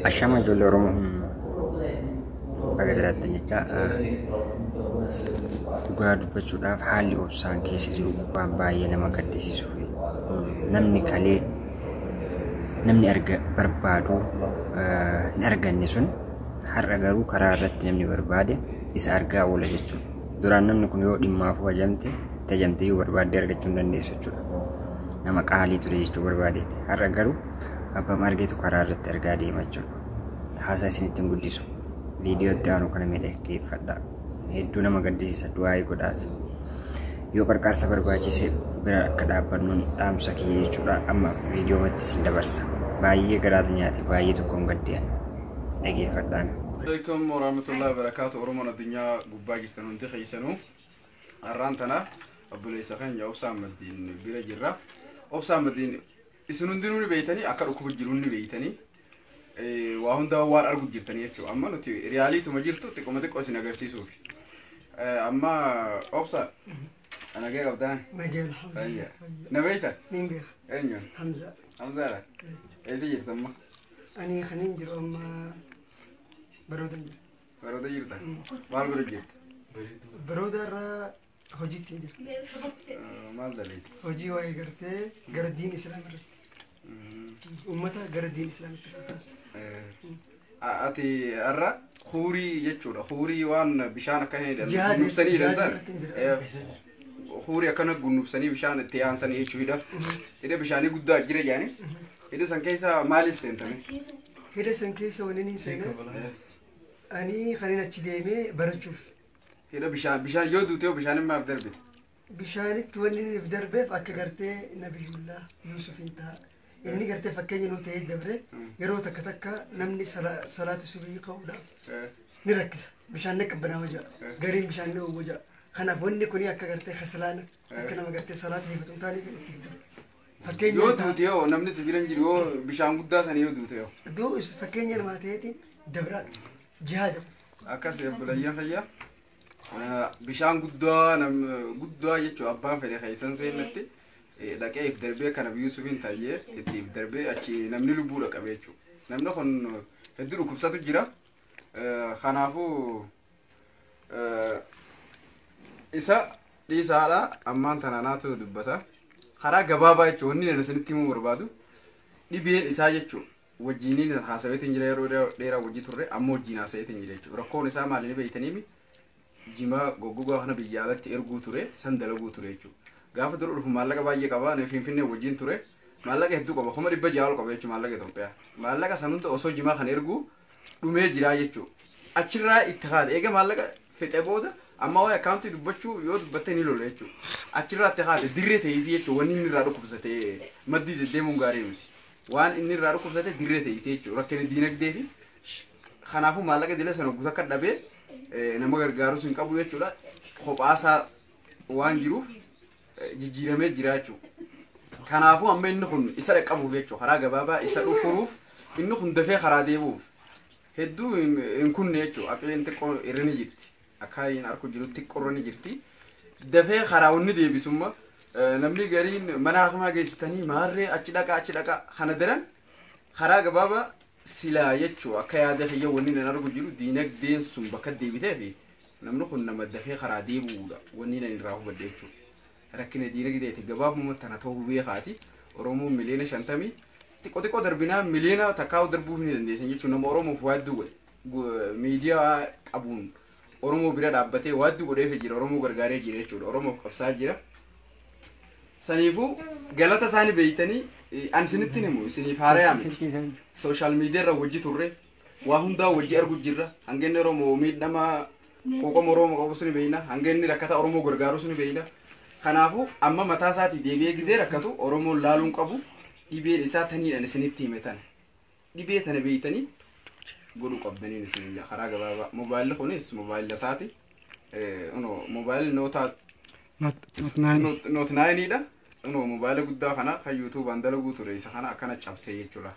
Ashama ijoollee Oromoo baga jiraattan jecha dhugaa dubbachuudhaaf haalli obsaan keessa jiru waan baay'ee nama gaddisiisuu fi namni kalee namni arga barbaadu hin arganne sun har'a garuu karaa irratti namni barbaade isa argaa oola jechuudha. Duraan namni kun yoo dhimmaafuu ajamte tajamte yoo barbaadde argachuu hin dandeessu jechuudha. Nama qaalii ture jechuu barbaadeeti. Har'a garuu abbaan argetu karaa irratti argaa deema jechuudha. Haasaa isinitti hin guddisu. Viidiyoo itti aanu kana miidhaggeeffadha. Hedduu nama gaddisiisa du'aa godhaaf. Yoo qarqaarsa barbaachise bira akka dhaabbannuun dhaamsa kiyya jechuudha. Amma viidiyoomatti isin dabarsa. Baay'ee garaatu nyaate baay'ee tokkoon gaddean. Dhageeffadhaan. Alaikum warahmatullahi wabarakatuh. Oromoon addunyaa gubbaa jirtan hundi keessanuu har'aan tana obboleessa keenya Obsaa Ahmadiin bira jirra. Obsaa Ahmadiin isin hundinuu ni beeytanii, akka dhukkuba jiru ni beeytanii, waa hundaa waan argu jirtanii jechuudha. Amma nuti riyaaliituma jirtu xiqqoma xiqqoo isin agarsiisuufi. Amma Obsa, nagee qabdaa? Nagee, alhamdulillah. Na beeyta? Nin beeka. Eenyuun? Hamza. Hamzaadha. Eessa jirta amma? Ani kanin jiru amma barooda jira. Baroota jirta? Maal godhu jirta? Barooda irraa hojiitti hin jira. Maal daleeti? Hojii waa'ee gartee gara diin islaam irratti. Uummata gara diin islaamitti kakaasu. Ati har'a huurii jechuudha. Huurii waan bishaan akkana hidhan. Jihaad- Gunnubsanii hidhan jihaad san. irratti hin jira. Huurii akkana gunnubsanii bishaan itti aansanii jechuudha. Hidha bishaanii guddaa jira jaani. Hidha san keessa maaliif seentame? Hidha san keessa wanni inni seenee ani kanin achi deemee barachuuf. Hidha bishaan yoo duute yoo bishaan maaf darbite? Bishaanitti wanni inni if darbeef akka gartee Nabiyullaa Yuusuf hin ta'a. Inni gartee fakkeenya nuu ta'ee dabre yeroo takka takka namni salaata subii ka'uudhaaf ni rakkisa. Bishaan ni qabbanaa'aa jira. Gariin bishaan ni oowwa jira. Kanaaf wanni kuni akka gartee kasalaana akka nama gartee salaata heefatu hin taane kan itti darbe. Fakkeenya Yoo duute yoo namni si bira hin jiru, yoo bishaan guddaa sana yoo duute yoo. Du'us fakkeenya namaa ta'eetiin dabraa jihaada. Akkas obboleeyyan fayyaa. Bishaan guddaa nam guddaa jechuun abbaan fedhe keessan seenatti dhaqee if darbee kana Yuusufiin tayyee itti if darbee achi namni lubbuudha qabe jechuudha. Namni kun hedduu dhukkubsatu jira. Kanaafuu isa dhiisaadha, ammaan tana naatu dubbata. Karaa gabaabaa jechuun wanni ani isinitti himuu barbaadu dhibeen isaa jechuudha. Wajjiniin haasaweetiin jira, yeroo dheeraa wajji turre, amma wajjin haasaweetiin jira jechuudha. Rakkoon isaa maali ni beeytaniimi? Jimaa goggogaa kana biyya alatti erguu ture, san dalaguu ture jechuudha. Gaafa dura dhufu maallaqa baay'ee qaba, ani Finfinnee wajjin ture. Maallaqa hedduu qaba, 600,000 ol qaba jechuudha maallaqa Itoophiyaa. Maallaqa san hunda osoo jimaa kana erguu dhumee jira jechuudha. Achirraa itti haadha. Eega maallaqa fixe booda amma waa'ee akkaawuntii dubbachuu yoo dubbatte ni lola jechuudha. Achirraa itti haadha dirree teessii jechuudha, wanni inni irraa dhukkubsate maddii deddeemuun gaarii miti. Waan inni irraa dhukkubsate dirree teessii jechuudha. Rakkina diinagdee fi kanaafuu maallaqa dila sana guutuu akka dhabee nama gargaarus hin qabu jechuudha. Kophaasaa waan jiruuf jijjiiramee jira jechuudha. Kanaafuu amma inni kun isa dhaqqabuuf jechuudha, karaa gabaabaa isa dhufuruuf inni kun dafee karaa deebi'uuf hedduu hin kunne jechuudha. Aqleen xiqqoo irra ni jirti. Akka hin arku jiru xiqqoo irra ni jirti. Dafee karaa wanni deebisumma namni gariin mana hakimaa geessitanii maarree achi dhaqa achi dhaqa kana daran karaa gabaabaa silaa jechuu akka yaada kiyya wanni nan argu jiru diinagdeen sun bakka deebitee fi namni kun nama dafee karaa deebi'uudha wanni nan irraa hubadhe jechuudha. Rakkina diinagdeeti gabaabumatti tana ta'uu beekaati. Oromoon 50 miliyoona xiqqoo xiqqoo darbinaa 1 miliyoona darbuu hin dandeessan jechuudha. Nama Oromoof waa hedduu godhe, miidiyaa qabuun Oromoo bira dhaabbatee waa hedduu godheefii jira, Oromoo gargaaree jira jechuudha, Oromoof qabsaa jira. Saniifuu galata isaanii beeytanii ani isinitti himu isiniif haarayaa miti. Social media irra wajji turre, waa hundaa wajji argu jirra. Hanga inni Oromoo miidhama quuqama Oromoo qabus ni beeyna. Hanga inni rakkata Oromoo gargaarus ni beeyna. Kanaafuu amma mataa isaatii deebi'ee gizee rakkatu Oromoon laaluun qabu, dhibeen isaa taniidhaan isinitti hime tana. Dhibee tana beeytanii godhuu qabdaniin isin karaa gabaabaa. Mobaayilli kunis mobaayila isaati. Mobaayilli nootaa Note 9dha. Kunoo mobaayila guddaa kana kan yuutuubaan dalaguu ture isa kana akkana cabsee jechuudha.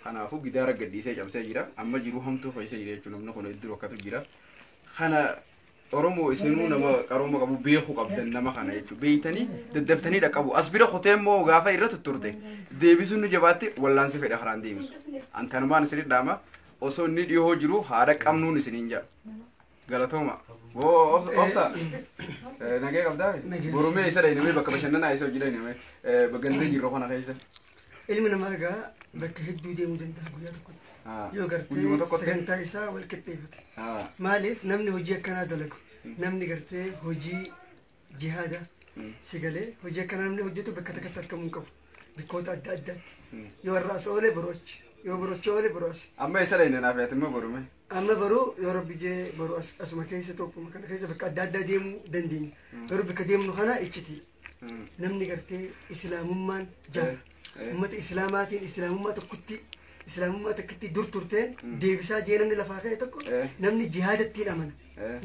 Kanaafuu gidaara gadhiisee cabsee jira. Amma jiruu hamtuu keessa jira jechuudha. Namni kun hedduu rakkatu jira. Kana Oromoo isinuu nama qarooma qabu beekuu qabdan nama kana jechuudha. Beeytanii daddaftanii dhaqqabu. As bira kotee immoo gaafa irra tutturte deebisuun nu jabaatte wallaansi fedha karaan deebisu. Antanumaan isinit dhaama osoo inni dhiyoo jiru haadha qabnuun isiniin jedha. Galatooma. Woo obsa. Nagee qabdaa? Nagee. Borumee isa dhaynamee bakka bashannanaa isa hojii dhaynamee bagandee jirru kana keessa. Ilmi namaa egaa bakka hedduu deemuu danda'a guyyaa tokkotti. Yoo Guyyuma gartee tokkotti? sagantaa isaa wal qixxeeffate. Maaliif namni hojii akkanaa dalagu namni gartee hojii jihaada si galee hojii akkanaa namni hojjetu bakka takkatti argamuu hin qabu. Bikkoota adda addaatti. Yoo har'a as oole boroo achi. Yoo borocha oole boroo as. Amma isa dhaynanaaf yaatimmoo borumee. Amma baruu yoo rabbi jee baruu as asuma keessa tokkuma kana keessa bakka adda addaa deemuu dandeenya. Garuu bakka deemnu kana icciti. Namni gartee islaamummaan jaara. Uummata islaamaatiin islaamummaa tokkotti islaamummaa tokkotti dur turteen deebisaa jee namni lafaa ka'e tokko namni jihaadattiin amana.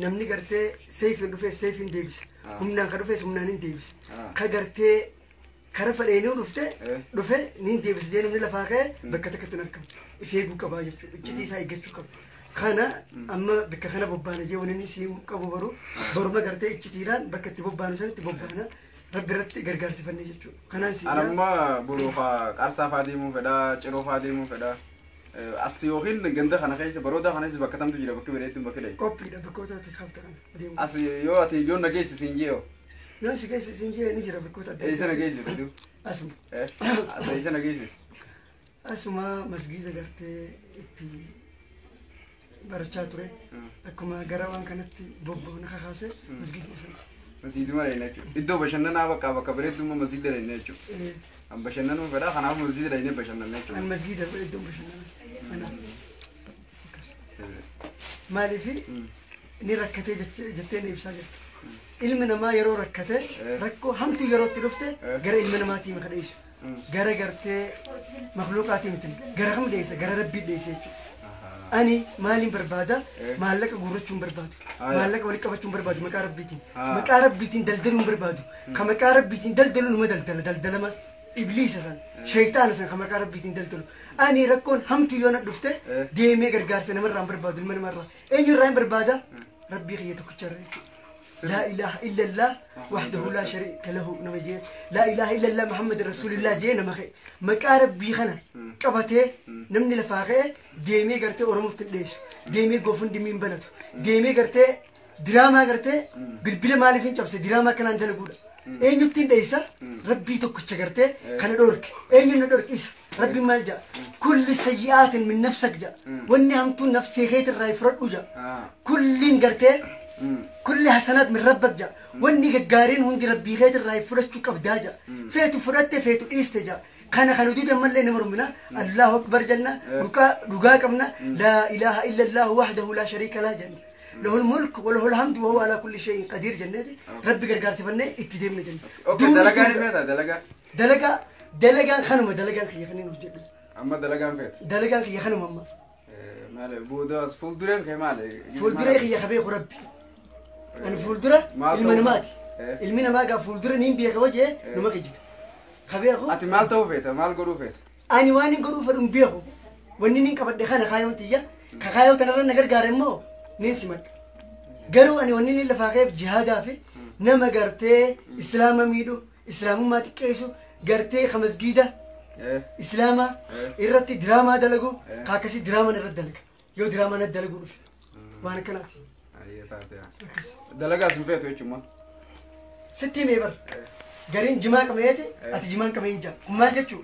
Namni gartee seefiin dhufee seefiin deebisa. Humnaan ka dhufees humnaan hin deebisa. Ka gartee kara fadheenuu dhufte dhufe niin deebisa jee namni lafaa ka'e bakka takkatti hin argamu. If eeguu qabaa jechuudha. Iccitii isaa eeggachuu qaba. Kana amma bakka kana bobbaana jee wani inni siin qabu baru baruma gartee iccitiidhaan bakka itti bobbaanu sanitti bobbaana rabbi irratti gargaarsifannee jechuudha. Kanaan siin Ana amma boruu qarsaa faa deemuu fedhaa, ciroo faa deemuu fedhaa. As yookiin ganda kana keessa barooda kana keessa bakka tamtu jira bakki bareedduun bakki dhayi. Qophiidha bakkoota ati kaafta kana deemu. As yoo ati yoo na geessi siin jee Yoo si geessi siin jee ni jira bakkoota adda eessa na addaa. geessi tu? Asuma. As eessa na geessi? Asuma masgiida gartee itti barachaa ture. Akkuma gara waan kanatti bobba'u na kakaase masgiiduma sana. Masgiiduma dhayna jechuudha. Iddoo bashannanaa bakka bakka bareeddummaa masgiida dhayna jechuudha. An bashannanuu fedhaa kanaaf masgiida dhaynee bashannanna An jechuudha. masgiida iddoon bashannanaa. Ana. Maaliif ni rakkatee jettee ni ibsaa jirta. Ilmi namaa yeroo rakkate rakkoo hamtuu yeroo itti dhufte gara ilma namaatii maka dheessu. Gara gartee makluuqaatii miti gara kam dheessa gara rabbii dheessa jechuudha. Ani maaliin barbaada maallaqa guurrachuu hin barbaadu. Maallaqa walitti qabachuu hin barbaadu maqaa rabbiitiin. Maqaa rabbiitiin daldaluu hin barbaadu. Ka maqaa rabbiitiin daldalu numa daldala daldalama ibliisa san shayxaana san ka maqaa rabbiitiin daldalu. Ani rakkoon hamtuu yoo na dhufte deemee gargaarsa namarraa hin barbaadu ilma namarraa. Eenyurraa hin barbaada? Rabbii kiyya tokkicha irraa jechuudha. لا إله إلا الله وحده لا شريك له نمجي لا إله إلا الله محمد رسول الله جينا مخي مكارب بيخنا قبته نمني لفاقه ديمي قرتي أورمو تديش ديمي قفن دمين بلد ديمي قرتي دراما قرتي بالبلا مالي فين شبسه دراما كان عندنا لقولا أين يتين ديسا ربي تكتش قرتي كان دورك أين يندورك إيس ربي مالجا كل سيئات من نفسك جا وإني هم تو نفسي غير الراي فرد وجا كل قرتي كل حسنات من ربك جا واني قارين هندي ربي غير الراي فرشتو كبداجا فيتو فرت فيتو إيستجا كان خلودي دم اللي نمر منا الله أكبر جنة رقا كمنا لا إله إلا الله وحده لا شريك له جنة له الملك وله الحمد وهو على كل شيء قدير جنة ربي قرقار سفنة اتدمنا جنة أوكي دلقان فيتا دلقان دلقا دلقان خنم دلقان خي خنين وجد أما دلقان فيت دلقان خي خنم أما مالي بوداس فولدرين خي مالي فولدرين خي خبيخ ربي أنا فولدرة المناماتي المنامات قا فولدرة نيم بيها وجه نما كجيب خبيخو أنت مال توفيت مال قروفيت أنا واني قروفة أم بيخو واني نين كبد خانة خايون تيجا خايون تنرى نجار قارمو نين سمعت قالوا أنا واني نين لفاقيف جهاد في نما قرتي إسلام ميدو إسلام ما تكيسو قرتي خمس جيدة إسلام إرتي دراما دلقو قاكسي دراما نرد دلق يو دراما ندلقو وأنا كنات دلقا سنفيت ويشما ستي ميبر قرين جماع كميتي أتجمان كمين جا وما جتشو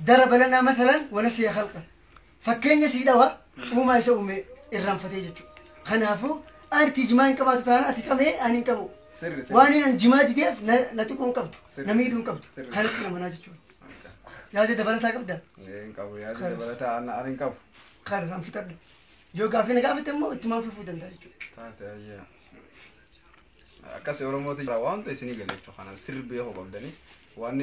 ضرب لنا مثلا ونسي خلقه فكين يسيدوا وما يسوي الرام فتي جتشو خنافو أنت جمان كما تتانا أتي كمي أنا كمو وأنا جماع ديف نتكون كبتو نميدون كبتو خلقنا منا جتشو يا دي دبلتها كبدا إيه كبو يا دي دبلتها أنا أنا كبو خلاص أنا فتر جو قافين قافة مو إتمام في فودن ده جتشو Akkasii Oromooti jira waan ta'e isinii gala jechuudha. Kana sirri beekuu qabdanii. Waan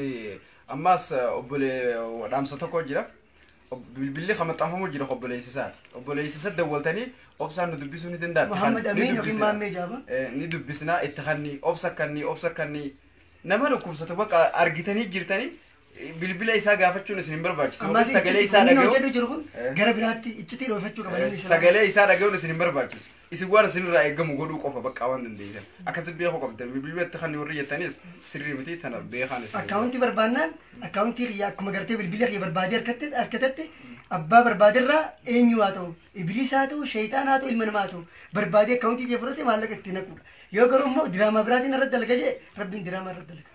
ammas obbolee dhaamsa tokko jira. Bilbilli kan maxxanfamu jira obboleessisaati. Obboleessisa dawwaltanii obsaan nu dubbisuu ni danda'a. Muhammad Amin yookiin Maammee Jaaba. Ni dubbisnaa itti kanni obsa kanni obsa kanni nama dhukkubsatu bakka argitanii jirtanii Bilbila isaa gaafachuun isin hin barbaachisu. Ammaas Sagalee isaa inni dhaga'uun hojjetu jiru kun gara biraatti iccitii dhoofachuu qaba namni silaa. Sagalee isaa dhaga'uun isin hin barbaachisu. Isin waan isinirraa eegamu godhuu qofa bakka waan dandeessan. Akkasi beekuu qabdan. Bilbilatti kan warri jettanis sirrii miti tana beekaan isin. Akkaawuntii barbaannaan akkaawuntii kiyya akkuma gartee bilbila kiyya barbaadee harkatatti abbaa barbaaderraa eenyu haa ta'u, ibiliis haa ta'u, sheeyxaan haa ta'u, ilma namaa haa ta'u, barbaadee akkaawuntii kiyya fudhate maallaqa itti naquudha. Yoo garuu immoo diraamaa biraatiin irratti dalaga jee, rabbiin diraamaa irratti dalaga.